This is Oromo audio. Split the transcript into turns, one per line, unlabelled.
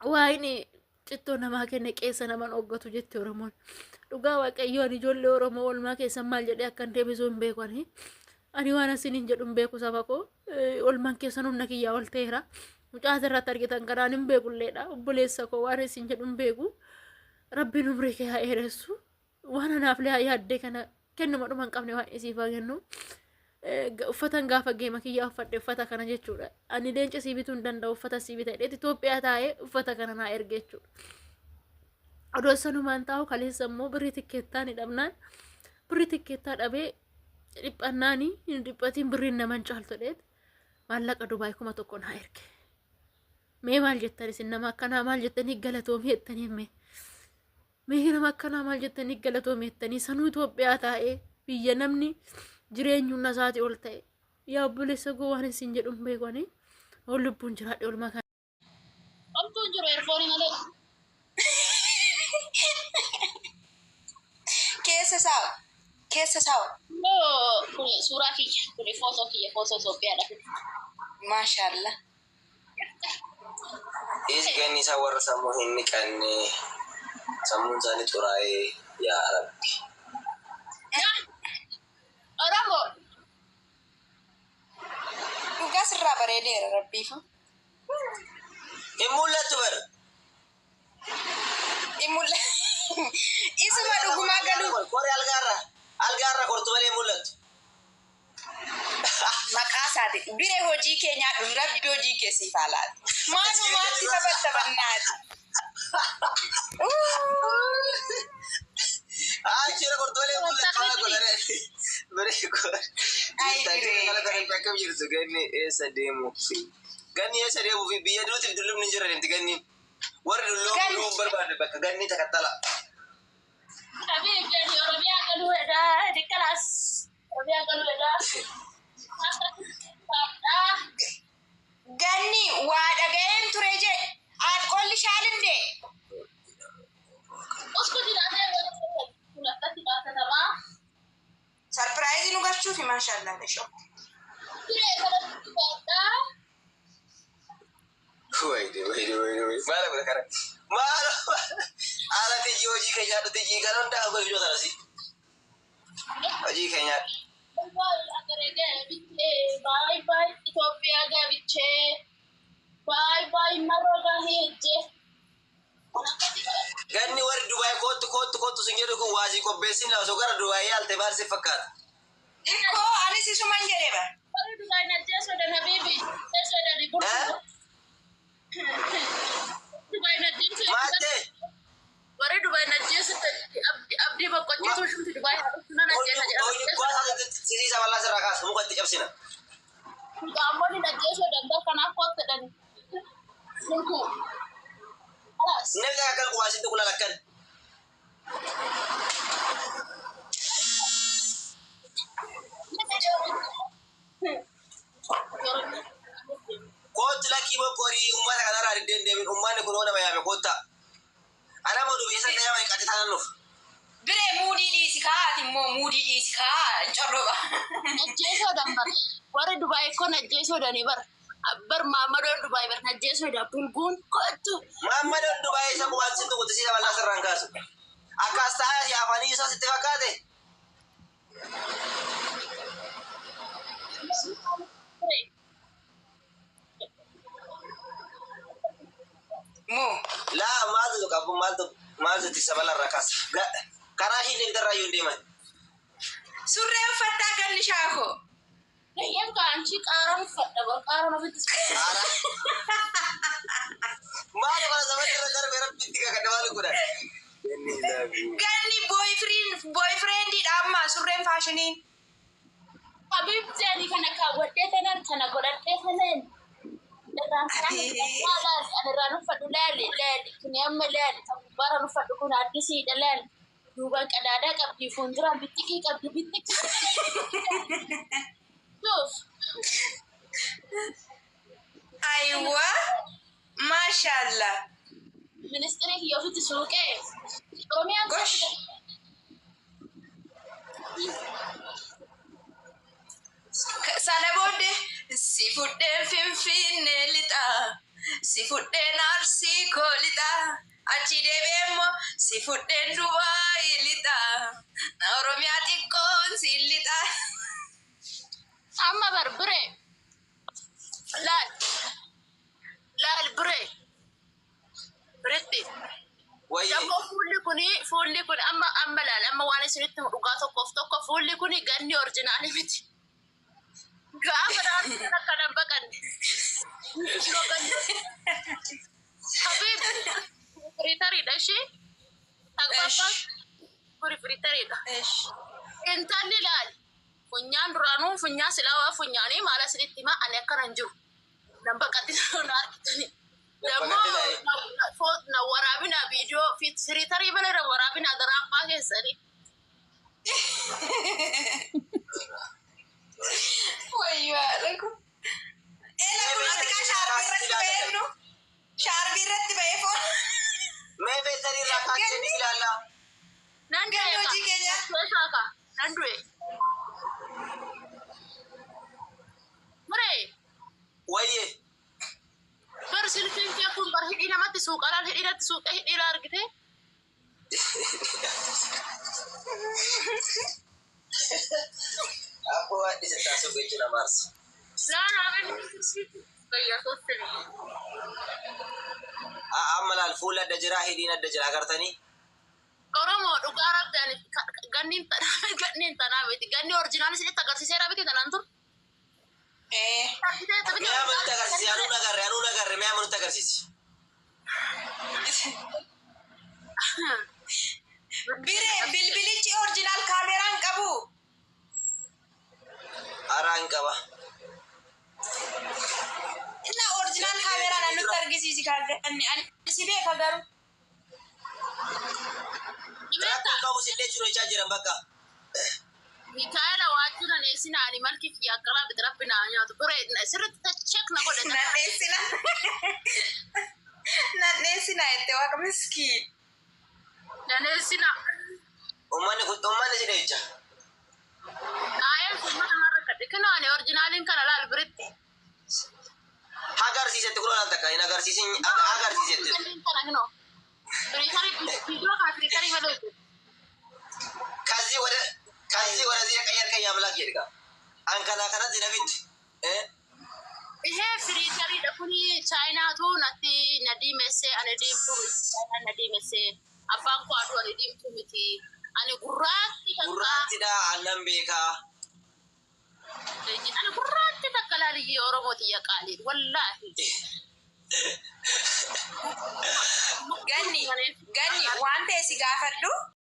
Waayini cittoo namaa kenne qeessa naman oggatu jette Oromoon. Dhugaa Waaqayyoo ani ijoollee Oromoo oolmaa keessan maal jedhee akkan deebisuu hin beeku ani. Ani waan isiniin jedhu hin beeku saba koo. Oolmaan keessan humna kiyyaa ol ta'eera. Mucaa asirratti argitan kanaan hin beekulleedha. Obboleessa koo waan isin jedhu hin beeku. Rabbiin umrii kee haa dheeressu. Waan anaaf lee yaaddee kana kennuma dhuma hin qabne waan isiif haa kennu. Uffatan gaafa geema kiyyaa uffadhe uffata kana jechuudha. Ani leenca sii bituu hin danda'u uffata sii bita jedheeti Itoophiyaa taa'ee uffata kana naa erge jechuudha. Odoo sanumaan taa'u kaleessa immoo birrii tikkeettaa ni dhabnaan birrii tikkeettaa dhabee dhiphannaani hin dhiphatiin birriin naman caaltu jedheet maallaqa Dubaay 1000 naa erge. Mee maal jettan isin nama akkanaa maal jettanii galatoomii jettanii mee? Mee nama akkanaa maal jettanii galatoomii jettanii sanuu Itoophiyaa taa'ee biyya namni jireenyi humna isaatii ol ta'e. Yaa obboleessa koo waan isin jedhu hin beeku ani. Ol lubbuun jiraadhe olmaa kana.
Omtuu hin jiru eerfoonii malee.
Keessa isaa keessa isaa.
Immoo kuni suuraa kiyya kuni footoo kiyya footoo Itoophiyaadha.
Maashaallah.
Dhiisi ganni isaa warra sammuu hin dhiqanne sammuun isaanii xuraa'ee yaa rabbi.
Oromo
Dhugaa sirraa bareedeera rabbiifu.
Hin mul'attu bar.
Hin mul'atu. Isuma dhugumaa galuu.
Kori algaarra algaarra kortu malee hin mul'attu.
Maqaa isaati. Bire hojii kee nyaadhu rabbi hojii kee siif haa laatu. Maalumaatti taphatta bannaati.
Achirra kortu malee hin mul'attu maal godhare. Bire kori.
Ay
Jirta
bire.
jirta kana akkam jirtu ganni eessa deemuufi. Ganni eessa deemuufi biyya duutiif dullumni hin jirre deemti ganni. Warri dulloomu
Ganni.
du'uu hin barbaanne bakka ganni takattala.
Habibi ani Oromiyaa galuu hedaa diqqalaas Oromiyaa galuu hedaa.
Ganni waa dhaga'een ture jedhe. Aadqolli shaalindee.
Uskuti laatee kun akkatti baatatamaa.
Sarpiraayizii nu galchuufi maashaallah dhashoo.
Siree kanatti baadhaa.
Wayne wayne wayne wayne maala godha kana maala haala tijii hojii kee nyaadhu tijii kana hundaa hojii hojii kana si hojii kee nyaadhu.
Baay baay Itoophiyaa gabichee. Baay baay maroo gaahee jee.
Ganni warri Dubaay koottu koottu koottu sin jedhu kun waasii qopheessin osoo gara Dubaay yaalte maal si fakkaata?
Ikkoo anis isuman jedhe bar.
Warri Dubaay na ajjeesuu dhan habiibi. Ajjeesuu dhan
Eh?
Dubaay na ajjeesuu
Maal ta'e?
Warri Dubaay na ajjeesuu abdii boqqochiisuu shumti Dubaay haa dhuftu nan ajjeesa jedhan.
Kuwaa sisiisa bal'aa sirraa kaasa muka itti cabsina.
Qaamonni na ajjeesuu danda'a kanaaf kootti jedhani. Mulkuu. Kalaas.
Namni akka kuwaa sitti kula lakkan. Koottu lakkii boqqorii uummata kanarraa diddeen deemin uummanni kun hoo nama yaame koottaa. Ana moo dubii san yaame qaxi tanan nuuf.
Biree muudii dhiisi kaa ati immoo muudii dhiisi kaa hin corroba.
Najjeesoo dan bar. Warri Dubaay koo najjeesoo danii bar. Bar maammadoon Dubaay bar najjeesoo da bulguun kottu.
Maammadoon Dubaay isa qubaan sitti quxisiisa bal'aa sirraan kaasu. Akkas ta'aa si afanii isaa sitti fakkaate.
Moo.
Laa maaltu qabu maaltu maaltu itti sabala irraa kaasa. Karaa isheen deemte irraa iyyuu hin deeman.
Surree uffattaa ganni shaakoo.
Eeyyam kaa anchi qaaraan uffadha bar qaaraan ofitti
Qaaraa. Maal kana sababa irra darbe rabbi itti kakadhe maal godhan. Ganni love you.
Ganni boyfriend boyfriendidha amma surreen faashiniin.
Habibti ani kana kaawwadhee tanan kana godhadhee tanan irraan kanaan uffadhaa laali ani irraan uffadhu laali laali kuni amma laali kan gubbaarraan uffadhu kun addisiidha laali duubaan qadaadaa qabdi fuulduraan bittiqii qabdi bittiqii Suuf.
Aywa maashaallah.
Ministirii kiyya ofitti suuqee Oromiyaan
Gosh. Sana booddee si fudheen Finfinnee lixaa si fudheen Arsii koo Si fudheen Dubaay lixa. Oromiyaa xiqqoon si lixa.
Amma bar bire. Laal. Laal bire. Biretti.
Wayye.
Dammoo fuulli kun amma laal, amma waan isinitti himu dhugaa tokkoof tokko, fuulli kuni ganni original miti. Gaafa naannoo akkana hin baqanne. Habiib, filteriidha ishee. Taqbabbaa kuni filteriidha. Intalli laal, funyaan duraanuu funyaan silaa waa funyaanii maal asinitti himaa, ani akkana hin jiru. Nan baqatti na argitanii. Dammoo na waraabina viidiyoo filter malee na waraabina gara abbaa keessanii.
Wayyoo haadha kun. Eela kunuuti kan shaarbii irratti ba'ee nu. Shaarbii irratti ba'ee foon.
Mee filter irraa kaachee ni ilaalla.
Nan du'e.
Ganni hojii keenya.
Keessaa nan du'e. Muree.
Wayye.
Bar silkiin kee kun bar hidhii namatti suuqalaan hidhii natti suuqee hidhii laa argite.
Akkoo waan dhise taasisuu jechuudha maarsa.
Laan haabeen gayyaa soostani.
Amma laal, fuula adda jira, hidhiin adda jira, agartanii.
Oromoo, dhugaa rabbi, ani ganniin tanaa miti, ganni original isinitti agarsiiseera miti tanaan tur.
Ee.
Mee amma nutti agarsiisi, anuu nagarre, anuu nagarre, mee amma nutti agarsiisi.
Biree, bilbilichi original kaameraan qabu.
Araan qaba.
Inna original kaameraan nutti argisiisi kaarganni. Ani si beeka garuu.
Rakkoo qabu sillee jiru jechaa jiran bakka.
Mikaa'ela waajjira neessina, ani malki kiyya akkaraa biti, rabbi naa nyaatu. Biree, sirriitti check na godhe.
Nadheessina. Nadheessina jette, waaqa miskiin.
Naneessina.
Uummanni kun uummanni si dheecha.
Naa'een sun mana marra kadhe. Kinoo ani originaliin kana laal biritti.
Agarsiisetti kun olaal takka hin agarsiisin, agarsiisetti.
Ganniin kana kinoo. Filter viidiyoo kana filter malee hojjetu.
ከዚህ ወደዚህ የቀየርከኝ አምላክ ይድጋ አንከና ከነዚህ ነፊት
ይሄ filteriidha kuni, chaayinaatu natti na diimesse, ani diimtuu miti, chaayinaan na diimesse, abbaan koo aduu, ani diimtuu miti, ani gurraatti takka.
Gurraattidha, aannan beekaa.
Ani gurraatti takka laaliyyee Oromootiyya qaalii wallaahi.
Ganni, ganni waan ta'e si gaafadhu.